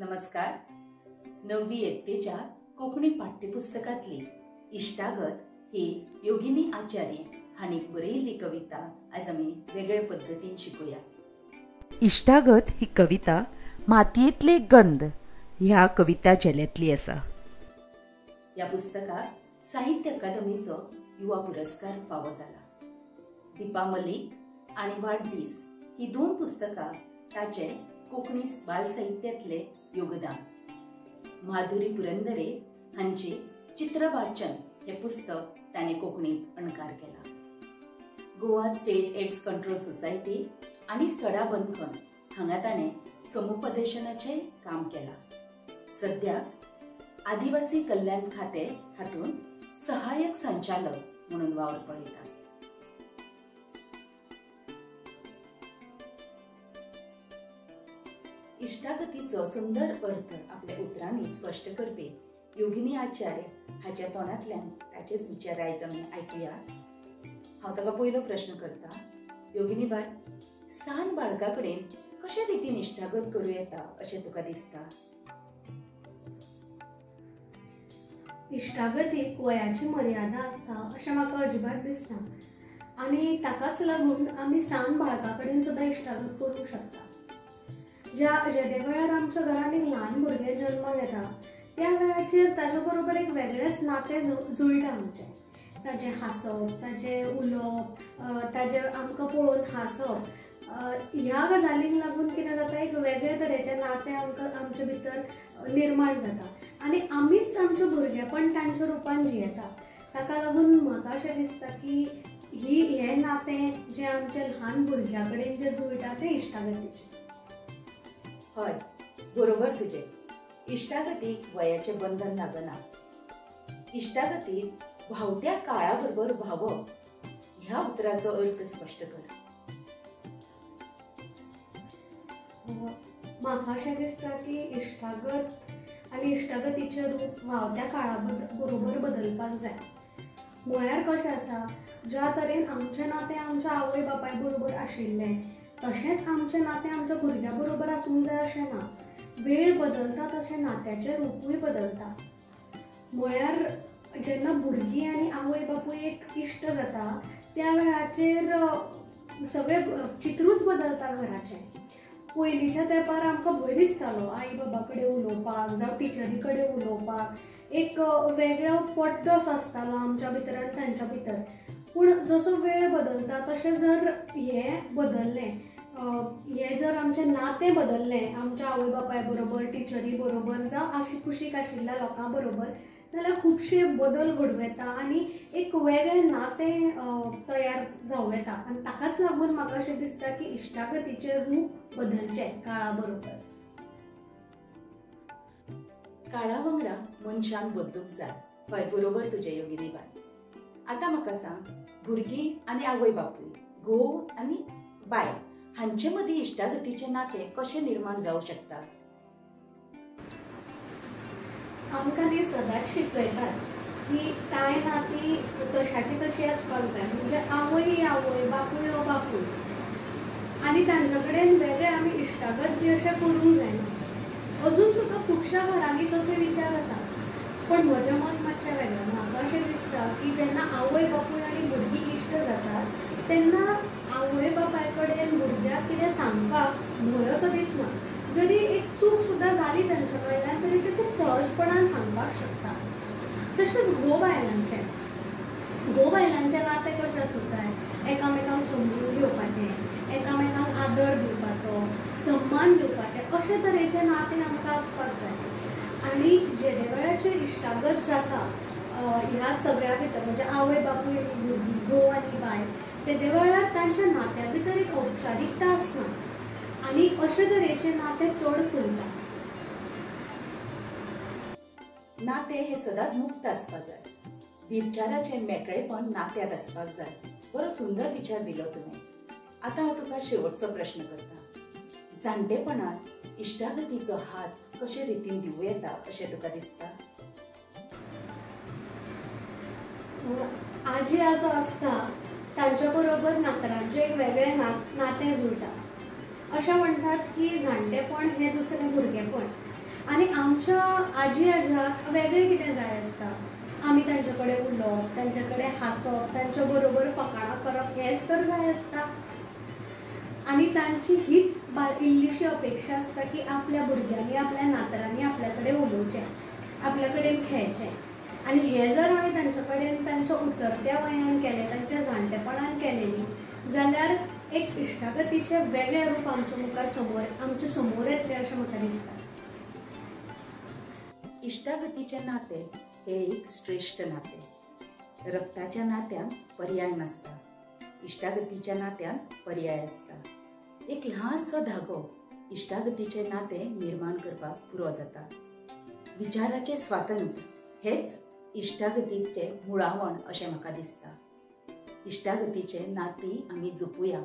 नमस्कार. नववी यत्तेच्या कोंकणी पाठ्यपुस्तकांतली इश्टागत ही योगिनी आचार्य हांणी बरयिल्ली कविता आज आमी वेगळे पद्दतीन शिकूया. इश्टागत ही कविता मातयेंतले गंध ह्या कविता झेल्यांतली आसा. ह्या पुस्तकाक साहित्य अकादमीचो युवा पुरस्कार फावो जाला. दीपा मलिक आनी वाडदीस ही दोन पुस्तकां ताचे कोंकणी बालसाहित्यांतले योगदान. माधुरी पुरंदरे हांचे चित्रवाचन हे पुस्तक ताणें कोंकणीत अणकार केला. Goa state AIDS control society आनी सडा बंदखण हांगा ताणें समुपदेशनाचें काम केलां. सद्याक आदिवासी कल्याण खातें हातूंत सहाय्यक संचालक म्हणून वावर पळयता. इश्टागतीचो सुंदर अर्थ आपल्या उतरांनी स्पश्ट करपी योगिनी आचार्य हाच्या तोंडांतल्यान ताचेच विचार आयज आमी आयकुया. हांव ताका पयलो प्रश्न करता. योगिनी बाय, सान बाळका कडेन कशे रितीन इश्टागत करूं येता अशें तुका दिसता? इश्टागतीक वयाची मर्यादा आसता अशें म्हाका अजिबात दिसना आनी ताकाच लागून आमी सान बाळका कडेन सुद्दां इश्टागत करूंक शकता. ज्या जेदे वेळार आमच्या घरांत एक ल्हान भुरगें जल्माक येता त्या वेळाचेर ताजे बरोबर एक वेगळेंच नातें जुळटा आमचें. ताजें हांसप, ताजें उलोवप, ताजें आमकां पळोवन हांसप, ह्या गजालींक लागून कितें जाता, एक वेगळे तरेचें नातें आमकां आमचे भितर निर्माण जाता आनी आमीच आमचें भुरगेपण तांच्या रुपान जियेता. ताका लागून म्हाका अशें दिसता की ही हें नातें जें आमच्या ल्हान भुरग्यां कडेन जें जुळटा तें इश्टागतीचें. हय, बरोबर तुजें. इश्टागतीक वयाचें बंधन लागना. इश्टागतीक व्हांवत्या काळा बरोबर व्हांवप ह्या उतराचो अर्थ स्पश्ट कर. म्हाका अशें दिसता की इश्टागत आनी इश्टागतीचें रूप व्हांवत्या काळा बरोबर बदलपाक जाय. म्हळ्यार कशें आसा, ज्या तरेन आमचें नातें आमच्या आवय बापाय बरोबर आशिल्लें तशेंच आमचें नातें आमच्या भुरग्यां बरोबर आसूंक जाय अशें ना. वेळ बदलता तशें नात्याचें रुपूय बदलता. म्हळ्यार जेन्ना भुरगीं आनी आवय बापूय एक इश्ट जाता त्या वेळाचेर सगळें चित्रूच बदलता घराचें. पयलींच्या तेंपार आमकां भंय दिसतालो आई बाबा कडेन उलोवपाक जावं टिचरी कडेन उलोवपाक, एक वेगळो पड्डो असो आसतालो आमच्या भितर आनी तांच्या भितर. पूण जसो वेळ बदलता तशें जर हें बदललें, हें जर आमचें नातें बदललें आमच्या आवय बापाय बरोबर, टिचरी बरोबर जावं आशिकुशीक आशिल्ल्या लोकां बरोबर, जाल्यार खुबशे बदल घडूं येता आनी एक वेगळें नातें तयार जावं येता. आनी ताकाच लागून म्हाका अशें दिसता की इश्टागतीचें रूप बदलचें काळा बरोबर. काळा वांगडा मनशान बदलूंक जाय. हय, बरोबर तुजें योगिनी बाय. आतां म्हाका सांग, भुरगीं आनी आवय बापूय, घोव आनी बायल हांचे मदीं इश्टागतीचें नातें कशें निर्माण जावंक शकता? आमकां ती सदांच शिकयतात की कांय नातीं तशाची तशी आसपाक जाय. म्हणजे आवय ही आवय, बापूय हो बापूय, आनी तांच्या कडेन वेगळे आमी इश्टागत बी अशें करूंक जायना. अजून सुद्दां खुबश्या घरांनी तशे विचार आसा, पण म्हजें मत मातशें वेगळें. म्हाका अशें दिसता की जेन्ना आवय बापूय आनी भुरगीं इश्ट जातात तेन्ना आवय बापाय कडेन भुरग्याक कितें सांगपाक भंय असो दिसना. जरी एक चूक सुद्दां जाली तांच्या कडल्यान तरी ते खूब सहजपणान सांगपाक शकता. तशेंच घोव बायलांचें, घोव बायलांचें नातें कशें आसूंक जाय, एकामेकांक समजून घेवपाचें, एकामेकांक आदर दिवपाचो, सन्मान दिवपाचें, अशे तरेचें नातें आमकां आसपाक जाय. आनी जेदे वेळाचेर इश्टागत जाता ह्या सगळ्या भितर, म्हणजे आवय बापूय आनी भुरगीं, घोव आनी बायल, तेदे वेळार तांच्या नात्या भितर एक औपचारिकता आसना आनी अशे तरेचें नातें चड फुलता. नातें हें सदांच मुक्त आसपाक जाय. विचाराचें मेकळेपण नात्यांत आसपाक जाय. बरो सुंदर विचार दिलो तुवें. आतां हांव तुका शेवटचो प्रश्न करता. जाणटेपणांत इश्टागतीचो हात कशे रितीन दिवं येता अशें तुका दिसता? आजी आजो आसता तांच्या बरोबर नातरांचें एक वेगळें नातें जुळटा. अशें म्हणटात की जाणटेपण हें दुसरें भुरगेपण. आनी आमच्या आजी आज्याक वेगळें कितें जाय आसता. आमी तांचे कडेन उलोवप, तांचे कडेन हांसप, तांच्या बरोबर फकाणां करप हेंच तर जाय आसता. आनी तांची हीच इल्लीशी अपेक्षा आसता की आपल्या भुरग्यांनी, आपल्या नातरांनी आपल्या कडेन उलोवचें, आपल्या कडेन खेळचें. आनी हें जर आमी तांचे कडेन तांच्या उतरत्या वयान केलें, तांच्या जाणटेपणान केलें न्ही जाल्यार एक इश्टागतीचें वेगळें रूप आमच्या मुखार समोर आमच्या समोर येतलें अशें म्हाका दिसता. इश्टागतीचें नातें हें एक श्रेश्ठ नातें. रक्ताच्या नात्यांत पर्याय नासता, इश्टागतीच्या नात्यांत पर्याय आसता. एक ल्हानसो धागो इश्टागतीचें नातें निर्माण करपाक पुरो जाता. विचाराचें स्वातंत्र्य हेच इश्टागतीचें मुळावण अशें म्हाका दिसता. इश्टागतीचें नातीं आमी जपुया.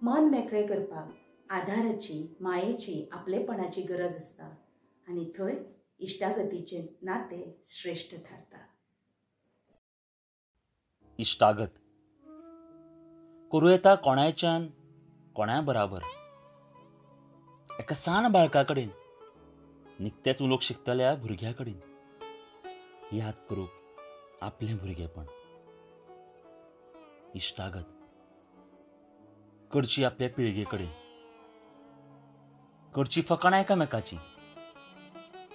मन मेकळें करपाक आधाराची, मायेची, आपलेपणाची गरज आसता आनी थंय इश्टागतीचें नातें श्रेश्ठ थारता. इश्टागत करूं येता कोणायच्यान कोणाय बराबर. एका सान बाळका कडेन, निकतेच उलोवंक शिकतल्या भुरग्या कडेन याद करूंक आपलें भुरगेपण. इश्टागत करची आपल्या पिळगे कडेन, करची फकाणां एकामेकाची,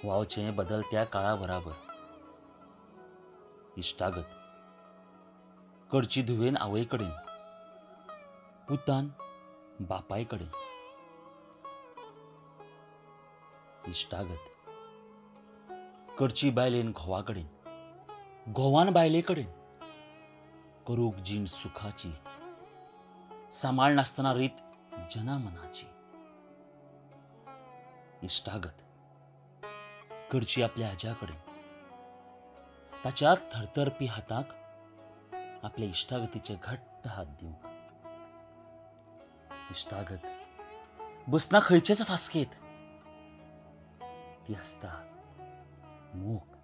व्हांवचें बदलत्या काळा बराबर. इश्टागत करची धुवेन आवय कडेन, पुतान बापाय कडेन. इश्टागत करची बायलेन घोवा कडेन, घोवान बायले कडेन. करूंक जीण सुखाची, सांबाळ नासतना रीत जना मनाची. इश्टागत करची आपल्या आज्या कडेन, ताच्या थरथरपी हाताक आपल्या इश्टागतीचे घट्ट हात दिवंक. इश्टागत बसना खंयचेच फास्केत, ती आसता मुक्त.